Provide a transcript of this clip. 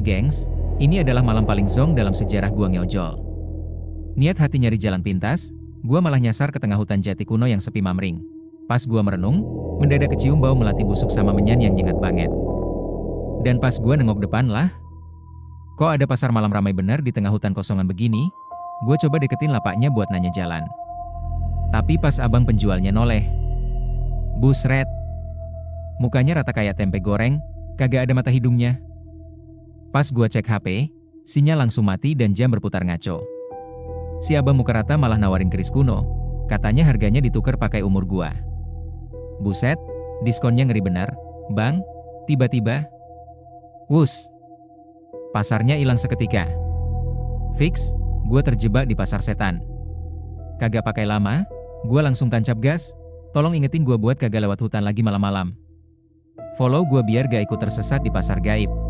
Gengs, ini adalah malam paling zonk dalam sejarah gua ngeojol. Niat hati nyari jalan pintas, gua malah nyasar ke tengah hutan jati kuno yang sepi mamring. Pas gua merenung, mendadak kecium bau melati busuk sama menyan yang nyengat banget. Dan pas gua nengok depan lah, kok ada pasar malam ramai bener di tengah hutan kosongan begini? Gua coba deketin lapaknya buat nanya jalan. Tapi pas abang penjualnya noleh, busret, mukanya rata kayak tempe goreng, kagak ada mata hidungnya. Pas gua cek HP, sinyal langsung mati dan jam berputar ngaco. Si abang muka rata malah nawarin keris kuno, katanya harganya ditukar pakai umur gua. Buset, diskonnya ngeri benar, bang. Tiba-tiba, wus, pasarnya hilang seketika. Fix, gua terjebak di pasar setan. Kagak pakai lama, gua langsung tancap gas. Tolong ingetin gua buat kagak lewat hutan lagi malam-malam. Follow gua biar gak ikut tersesat di pasar gaib.